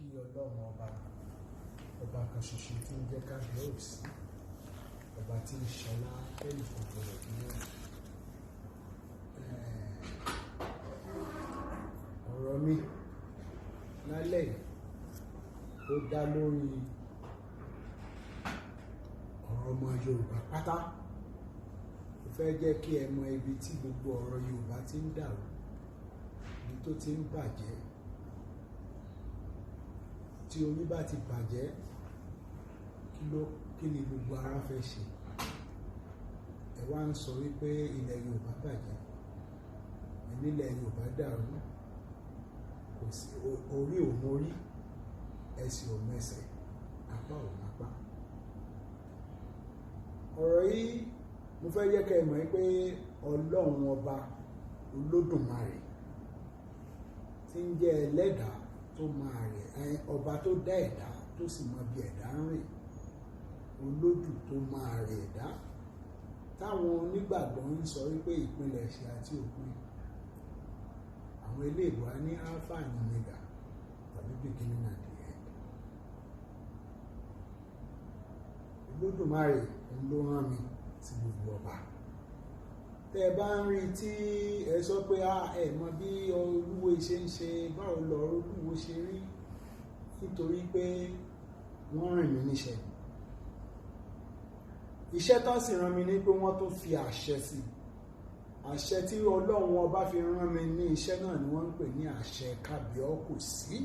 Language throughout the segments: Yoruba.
Kí Ọlọ́run ọba, ọba kan ṣoṣo tí ń jẹ́ kábíyèsí, ọba tí ń ṣọlá tẹ́nìkan gbọdọ̀ bí náà. Ọ̀rọ̀ mi lálẹ́ yìí ó dá lórí ọ̀rọ̀ ọmọ Yorùbá pátá. Mo fẹ́ jẹ́ kí ẹ mọ ibi tí gbogbo ọ̀rọ̀ Yorùbá ti ń dàrú, ibi tó ti ń bàjẹ́. Tí orí bá ti bàjẹ́, kí ni gbogbo ara fẹ́ ṣe? Ẹ wá ń sọ wípé ilẹ̀ Yorùbá bàjẹ́, nílẹ̀ Yorùbá dàrú, kò sí orí ò mórí, ẹsẹ̀ ò mẹsẹ̀, apá ò mápá. Ọ̀rọ̀ yìí mo fẹ́ jẹ́ kẹ́ ẹ mọ̀ pé Ọlọ́run ọba Olódùmarè tí ń jẹ́ ẹlẹ́dàá tó máa rẹ̀, ọba tó dá ẹ̀dá tó sì mọ bí ẹ̀dá ń rìn, olódù tó máa rẹ̀ ẹ̀dá, táwọn onígbàgbọ́ ń sọ wípé ìpilẹ̀ṣẹ̀ àti òpin. Àwọn eléèbó á ní alpha and omega tàbí beginning and the end. Olódùmarè òun ló rán mi sí gbogbo ọba. Tẹ́ ẹ bá ń rí tí ẹ sọ pé ẹ mọ bí Olúwo ṣe ń ṣe, báwo lọ̀rọ̀ Olúwo ṣe rí, nítorí pé wọ́n rìn mí níṣẹ́. Iṣẹ́ tán sì rán mi ní pé wọ́n tún fi àṣẹ sí. Àṣẹ tí Ọlọ́run ọba fi rán mi ní iṣẹ́ náà ni wọ́n ń pè ní àṣẹ kábíọ́kòsí.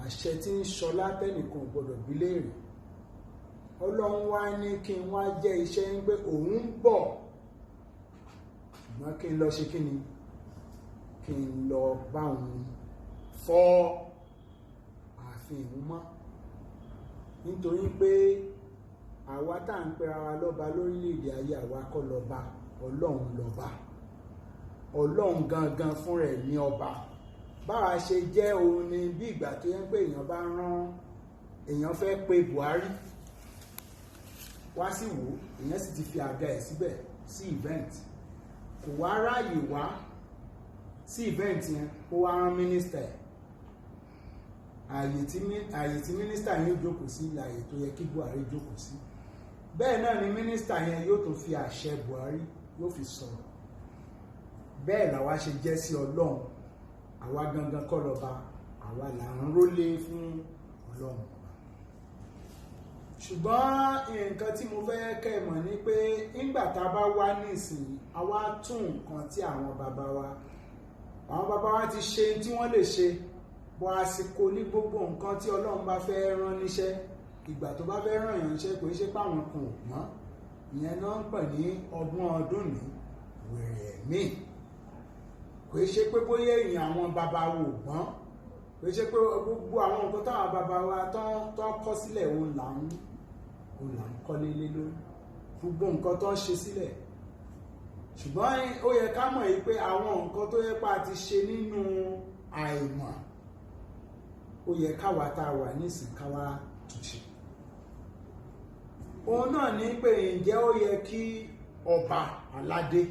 Àṣẹ tí ń ṣọlá tẹ́nìkan ò gbọdọ̀ bí léèrè. Ọlọ́run wá ní kí n wá jẹ́ iṣẹ́ ń pé òun ń bọ̀, ṣùgbọ́n kí n lọ ṣe kí ni? Kí n lọ bá òun fọ́ ààfin ìhun mọ́. Nítorí pé àwa tá à ń pera wa lọ́ba lórílẹ̀‐èdè ayé, àwa kọ́ lọ́ba, Ọlọ́run lọ́ba. Ọlọ́run gangan fún rẹ̀ ní ọba. Báwa ṣe jẹ́ òun ni bí ìgbà tó yẹ pé èèyàn bá rán, èèyàn fẹ́ pe Buhari wá sí wò, èèyàn sì ti fi àga ẹ̀ síbẹ̀ sí event, kò wá ráàyè wá sí event yẹn, ó wá rán mínísítà ẹ̀. Ààyè tí mínísítà yẹn jókòó sí láàyè tó yẹ kí Buhari jókòó sí. Bẹ́ẹ̀ náà ni mínísítà yẹn yóò tún fi àṣẹ Buhari yóò fi sọ̀rọ̀. Bẹ́ẹ̀ làwa ṣe jẹ́ sí Ọlọ́run. Àwa gangan kọ́ lọ́ba, àwa là ń rólé fún Ọlọ́run ọba. Ṣùgbọ́n nǹkan tí mo fẹ́ kẹ́ ẹ mọ̀ ni pé nígbà tá a bá wá nísìnyí, a wá tún nǹkan tí àwọn bàbá wa ti ṣe tí wọ́n lè ṣe, bọ́ àsìkò ní gbogbo nǹkan tí Ọlọ́run bá fẹ́ rán níṣẹ́. Ìgbà tó bá fẹ́ rán èèyàn níṣẹ́, kò í ṣe páwọn kan ò mọ̀. Ìyẹn náà ń pè ní ọgbọ́n ọdún ní wèrè ẹ̀mí. Kò í ṣe pé bóyá èèyàn àwọn bàbá wo ò gbọ́n, kò í ṣe pé gbogbo àwọn nǹkan táwọn bàbá wa tán kọ́ sílẹ̀ òun là ń kọ́lé lé lórí, gbogbo nǹkan tó ń ṣe sílẹ̀. Ṣùgbọ́n ó yẹ ká mọ̀ yìí pé àwọn nǹkan tó yẹ pa ti ṣe nínú àìmọ̀, ó yẹ káwa tá a wà nísìn káwa túnṣe. Òun náà ní pé ǹjẹ́ ó yẹ kí ọba aládé,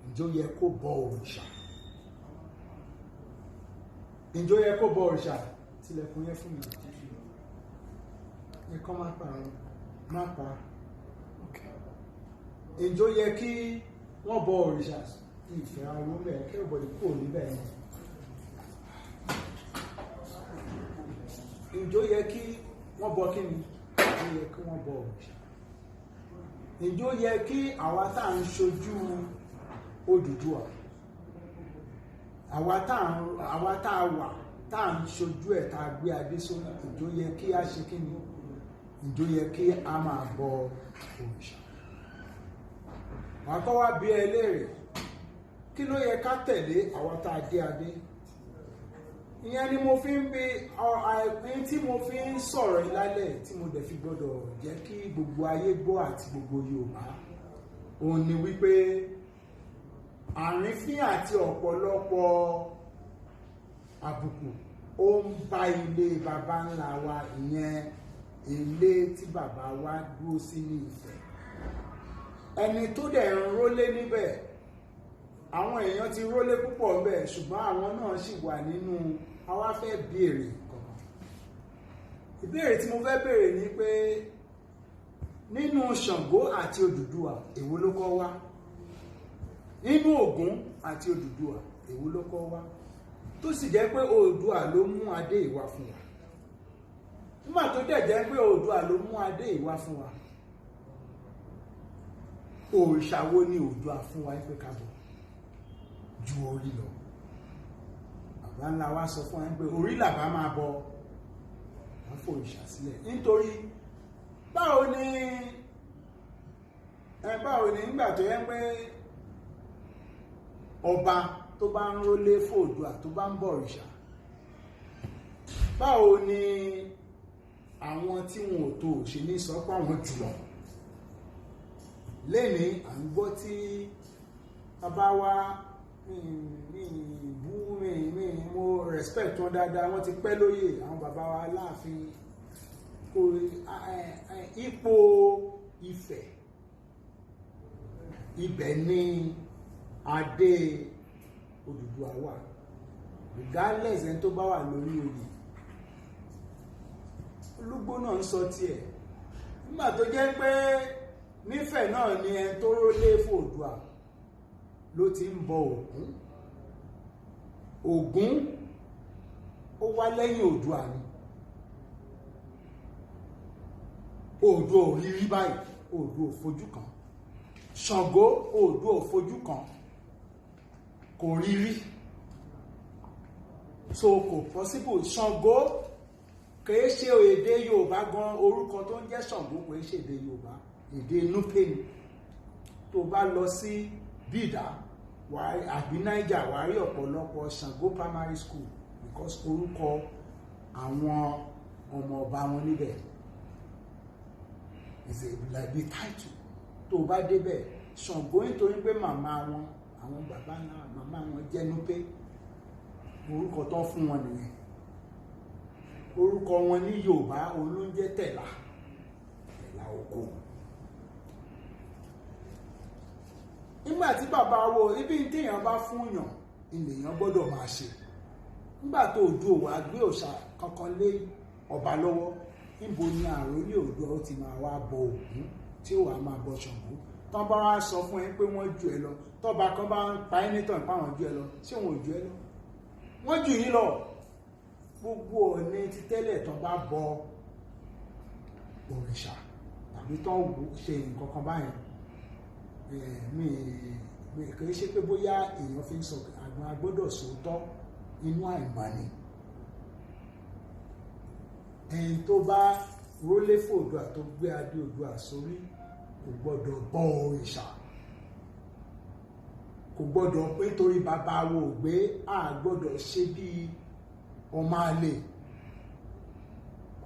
ǹjẹ́ ó yẹ kó bọ òrìṣà? Ǹjẹ́ ó yẹ kó bọ òrìṣà? Tilẹ̀kùn yẹn fún mi. Ẹ̀kọ́ má pa ọ́, má pa. Ǹjẹ́ ó yẹ kí wọ́n bọ òrìṣà? Ìfẹ́ ariwo mẹ́rin kí everybody kúrò níbẹ̀ yẹn. Ǹjẹ́ ó yẹ kí wọ́n bọ kí ni? Ǹjẹ́ ó yẹ kí wọ́n bọ òrìṣà? Ǹjẹ́ ó yẹ kí àwa tá à ń ṣojú Odùduwà, àwa tá a wà tá à ń ṣojú ẹ̀ tá a gbé adé sórí, ǹjẹ́ ó yẹ kí a ṣe kí ni? Ǹjẹ́ ó yẹ kí a máa bọ òrìṣà? Wàá kọ́ wá bí ẹ léèrè, kí ló yẹ ká tẹ̀lé àwa tá a dé adé? Ìyẹn ni mo fi ń bi ẹni tí mo fi ń sọ̀rọ̀ yìí lálẹ́, tí mo dẹ̀ fi gbọ́dọ̀ jẹ́ kí gbogbo ayé gbọ́ àti gbogbo Yorùbá, òun ni wípé àrífín àti ọ̀pọ̀lọpọ̀ àbùkù ó ń bá ilé baba ńlá wa, ìyẹn ilé tí bàbá wa dúró sí ní Ifẹ̀. Ẹni tó dẹ̀ ń rólé níbẹ̀ Àwọn èèyàn ti rólé púpọ̀ ńbẹ̀, ṣùgbọ́n àwọn náà sì wà nínú. Àwa fẹ́ béèrè kankan. Ìbéèrè tí mo fẹ́ béèrè ni pé, nínú Ṣàngó àti Odùduwà, èwo ló kọ́ wá? Nínú Ògún àti Odùduwà, èwo ló kọ́ wá, tó sì jẹ́ pé Oòduà ló mú adé ìwá fún wa? Nígbà tó dẹ̀ jẹ́ pé Oòduà ló mú adé ìwá fún wa, òrìṣà wo ni Oòduà fún wa pé ká bọ̀ ju orí lọ? Bàbá ńlá wa sọ fún wa pé orí làbá máa bọ, wọ́n fò òrìṣà sílẹ̀. Nítorí báwo ni ẹ báwo ni nígbà tó yẹ pé ọba tó bá ń rólé fòdùà, tó bá ń bọ òrìṣà, báwo ni àwọn tí wọn ò tó ṣe ní sọ pé àwọn jùlọ? Lẹ́ni à ń gbọ́ tí bàbá wa, mi bú mi mi mo respect wọn dáadáa, wọ́n ti pẹ́ lóyè. Àwọn bàbá wa láàfin kò ipò Ifẹ̀, ibẹ̀ ni adé Odùduwà wà, regardless ẹni tó bá wà lórí oyè. Olúgbó náà ń sọ tiẹ̀. Nígbà tó jẹ́ pé nífẹ̀ẹ́ náà ni ẹni tó rólé fòdùà ló ti ń bọ Ògún. Ògún ó wá lẹ́yìn Oòduà ni. Oòduà ò rí rí báyìí, Oòduà ò fojú kan Ṣàngó, Oòduà ò fojú kan, kò rí rí. So kò possible. Ṣàngó kìí ṣe èdè Yorùbá gan. Orúkọ tó ń jẹ́ Ṣàngó kìí ṣe èdè Yorùbá, èdè Núpé ni. Tó bá lọ sí Bídà àbí Niger, wàá rí ọ̀pọ̀lọpọ̀ Ṣàngó primary school, because orúkọ àwọn ọmọ ọba wọn níbẹ̀ is a like the title. Tó bá débẹ̀, Ṣàngó, nítorí pé màmá wọn, àwọn bàbá náà, màmá wọn jẹ́ Núpé, orúkọ tó fún wọn nìyẹn. Orúkọ wọn ní Yorùbá, òun ló ń jẹ́ Tẹ̀là, Tẹ̀là oko. Nígbà tí bàbá wo ibi téèyàn bá fún yàn, ènìyàn gbọ́dọ̀ máa ṣe. Nígbà tó Oòduà wá gbé òòṣà kankan lé ọba lọ́wọ́, níbo ni àròlé Oòduà ó ti máa wá bọ Ògún, tí ó wàá máa bọ Ṣàngó? Tán bá wá sọ fún ẹ pé wọ́n jù ẹ lọ, tọ́ba kan bá ń pa ẹ́ nítàn pa àwọn jù ẹ lọ, ṣé wọn ò jù ẹ lọ? Wọ́n jù yín lọ. Gbogbo ọ̀ní ti tẹ́lẹ̀, tán bá bọ òrìṣà tàbí tán ṣe nǹkan kan báyìí, mi kì í ṣe pé bóyá èèyàn fi ń sọ àgbọn agbọ́dọ̀ sòótọ́ inú àìmọ̀ ni. Ẹni tó bá rólé fòdùà, tó gbé adé Oòduà sórí, kò gbọ́dọ̀ bọ òrìṣà, kò gbọ́dọ̀ pé torí bàbá wo ò gbé, a gbọ́dọ̀ ṣe bí ọmọ àlè,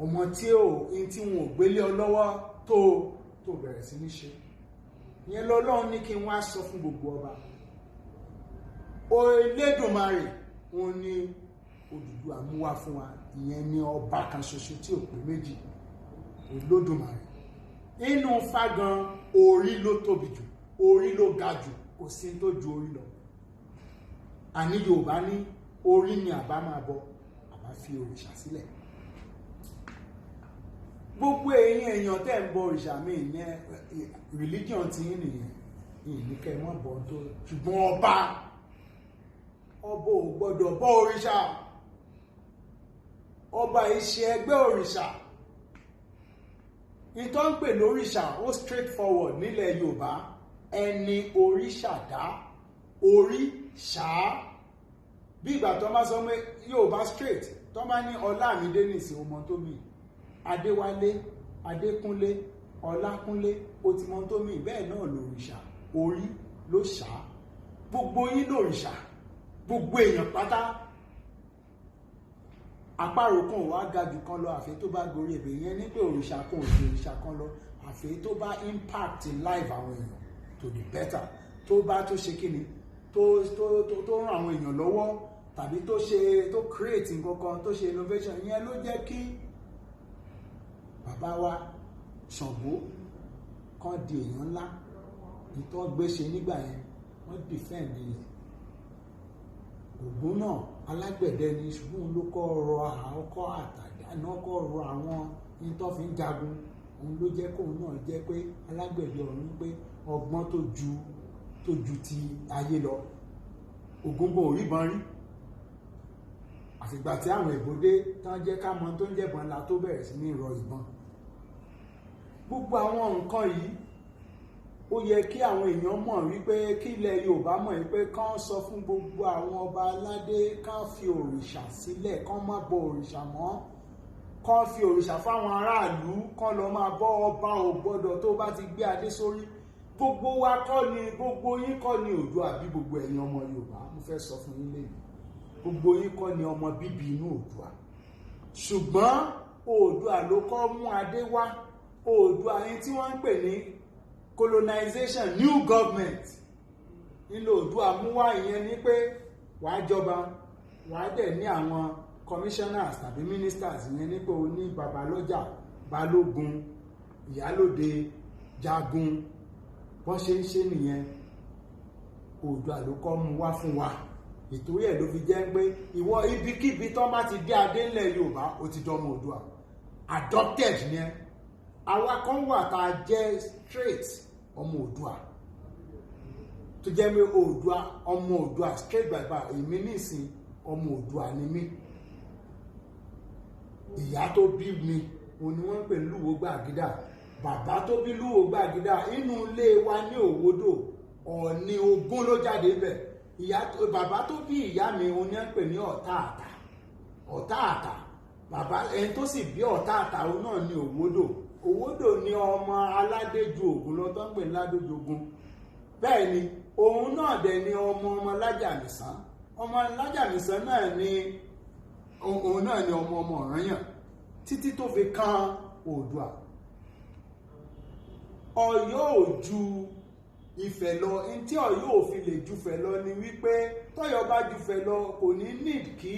ọmọ tí ò ní tí wọn ò gbélé ọ lọ́wọ́ tó bẹ̀rẹ̀ sí ní ṣe. Ìyẹn lọ́lọ́run ní kí n wá sọ fún gbogbo ọba. Elédùmarè wọn ní Odùduwà mú wá fún wa. Ìyẹn ní ọba kan ṣoṣo tí ò pé méjì, Olódùmarè. Inú fágan, orí ló tóbi jù, orí ló ga jù, kò sí tó ju orí lọ. Àní Yorùbá ní orí ni àbá máa bọ, àbá fi òrìṣà sílẹ̀. Gbogbo ẹ̀yin èèyàn tẹ́ ń bọ òrìṣà mi ní religion tí yín nìyẹn, ìní kẹ́ mọ́ bọ́ tó, ṣùgbọ́n ọba ò gbọ́dọ̀ bọ òrìṣà. Ọba ìṣe ẹgbẹ́ òrìṣà. Ìtọ́ ń pè lóríṣà, ó straight forward nílẹ̀ Yorùbá: ẹni oríṣà dá, orí ṣá. Bí ìgbà tó bá sọ pé Yorùbá straight, tó bá ní Ọlámídé nìsín, ọmọ tó mì Adéwálé, Adékúnlé, Ọlákúnlé, ó ti mọ tó mì. Bẹ́ẹ̀ náà lòrìṣà, orí ló ṣá. Gbogbo yín lòrìṣà, gbogbo èèyàn pátá. Àparò kan ò wá ga jù kan lọ àfi tó bá gorí ebè. Yẹn ní pé òrìṣà kan ò ju òrìṣà kan lọ àfi tó bá impact life àwọn èèyàn to the better, tó bá tó ṣe kíni, tó ràn àwọn èèyàn lọ́wọ́, tàbí tó ṣe, tó create nǹkan kan, tó ṣe innovation. Ìyẹn ló jẹ́ kí bàbá wa Ṣàngó kan di èèyàn ńlá. Ìtọ́ gbé ṣe nígbà yẹn, wọ́n defend ilẹ̀. Ògún náà alágbẹ̀dẹ ni, ṣùgbọ́n òun ló kọ́ rọ ọkọ́ àtàdá náà, kọ́ rọ àwọn ní tó fi ń jagun. Òun ló jẹ́ kóun náà jẹ́ pé alágbẹ̀dẹ ọ̀run, pé ọgbọ́n tó ju ti ayé lọ. Ògún gan ò ríbọn rí, àfìgbà tí àwọn ìbò dé tán jẹ́ ká mọ tó ń jẹ̀bọn la tó bẹ̀rẹ̀ sí ní rọ ìbọn. Gbogbo àwọn nǹkan yìí, ó yẹ kí àwọn èèyàn mọ̀ wípé kí ilẹ̀ Yorùbá mọ̀ wípé kán sọ fún gbogbo àwọn ọba aládé, kán fi òrìṣà sílẹ̀, kán má bọ òrìṣà mọ́, kán fi òrìṣà fáwọn aráàlú, kán lọ máa bọ́. Ọba ò gbọ́dọ̀, tó bá ti gbé adé sórí, gbogbo wa kọ́ ni, gbogbo yín kọ́ ni Oòduà bí. Gbogbo ẹ̀yin ọmọ Yorùbá, mo fẹ́ sọ fún yín lẹ́yìn, gbogbo yín kọ́ ni ọmọ bíbí inú Oòduà, ṣùgbọ́n Oòduà ló kọ́ mú adé wá. Oòduà yín tí wọ́n ń pè ní colonization, new government nílò Oòduà mú wá. Ìyẹn ni pé wàá jọba, wàá dẹ̀ ní àwọn commissioners tàbí ministers. Ìyẹn ní pé o ní babalọ́jà, balógun, ìyálóde, jagun. Bọ́n ṣe ń ṣe nìyẹn. Oòduà ló kọ́ mú wá fún wa. Ìtorí ẹ̀ ló fi jẹ́ pé ìwọ, ibikíbi tán bá ti dé adé ńlẹ̀ Yorùbá, ó ti dọ́mọ Oòduà, adopted yẹn. Àwa kan wà tá a jẹ́ straight ọmọ Oòduà, tó jẹ́ pé Oòduà, ọmọ Oòduà straight by by. Èmi nísìn, ọmọ Oòduà ni mí. Ìyá tó bí mi, òun ni wọ́n ń pè ní Lúwo Gbàgídà. Bàbá tó bí Lúwo Gbàgídà, inú ilé wa ní Òwòdò, Ọ̀ọ̀ni ogún ló jáde bẹ̀. Ìyá, bàbá tó bí ìyá mi, òun ni wọ́n ń pè ní Ọ̀tá Àtà. Ọ̀tá Àtà, bàbá ẹni tó sì bí Ọ̀tá Àtà, òun náà ní Òwòdò. Òwòdò ni ọmọ aládéjú Ògún lọ tó ń pè ní Ládójogún. Bẹ́ẹ̀ ni, òun náà dẹ̀ ni ọmọ ọmọ Lájàmísàn. Ọmọ Lájàmísàn náà ni òun náà ni ọmọ ọmọ Ọ̀rànyàn, títí tó fi kan Oòduà. Ọ̀yọ́ ò ju Ifẹ̀ lọ. Ntí Ọ̀yọ́ ò fi lè ju Ifẹ̀ lọ ni wípé tọ́yọ́ bá ju Ifẹ̀ lọ, kò ní need kí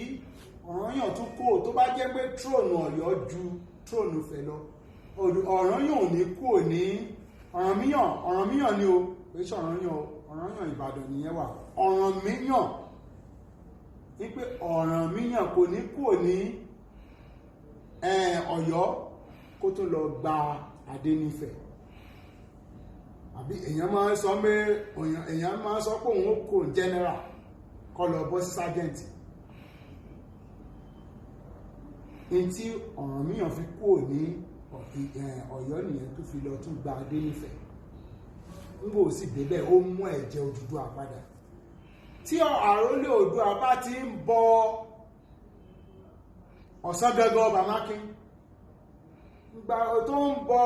Ọ̀rànyàn tún kó. Tó bá jẹ́ pé throne Ọ̀yọ́ ju throne Ifẹ̀ lọ, Ọ̀rànyàn ò ní kú ò ní Ọ̀rànmíyàn. Ọ̀rànmíyàn ni o, kì í ṣe Ọ̀rànyàn o. Ọ̀rànyàn, Ìbàdàn nìyẹn wà. Ọ̀rànmíyàn, wípé Ọ̀rànmíyàn kò ní kú ò ní Ọ̀yọ́ kó tó lọ gba adé nífẹ̀ẹ́. Àbí èèyàn máa ń sọ pé, èèyàn máa ń sọ pé òun ó kó general kó lọ bọ́ sí sergeant. Ní tí Ọ̀rànmíyàn fi kúrò ní Ọ̀yọ́ nìyẹn, tó fi lọ tún gba adé nífẹ̀ẹ́. Ń bò sì débẹ̀, ó mú ẹ̀jẹ̀ Odùduwà padà. Tí àrólé Oòduà bá ti ń bọ ọ̀sán gangan, ọba mákín ìgbà tó ń bọ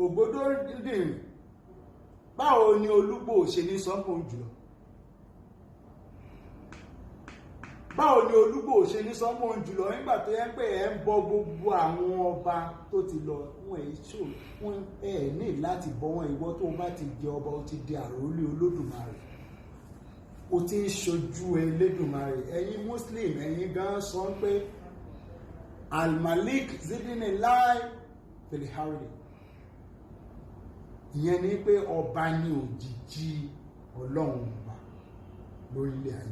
Ògbódòdìrín, báwo ni Olúgbò ṣe ní sọ́pọ̀ jùlọ? Báwo ni Olúgbò ṣe ní sọ́pọ̀ jùlọ nígbà tó yẹ pé ẹ ń bọ gbogbo àwọn ọba tó ti lọ? Wọn èyí ṣò wọn, ẹ ní láti bọ wọn. Ìwọ tó bá ti jẹ ọba, ó ti di àrólé Olódùmarè, ó ti ń ṣojú Elédùmarè. Ẹ̀yin Muslim, ẹ̀yin gan sọ pé Almalik zidini lai filihari. Ìyẹn ni pé ọba ní òjìji Ọlọ́run ọba lórílẹ̀ ayé.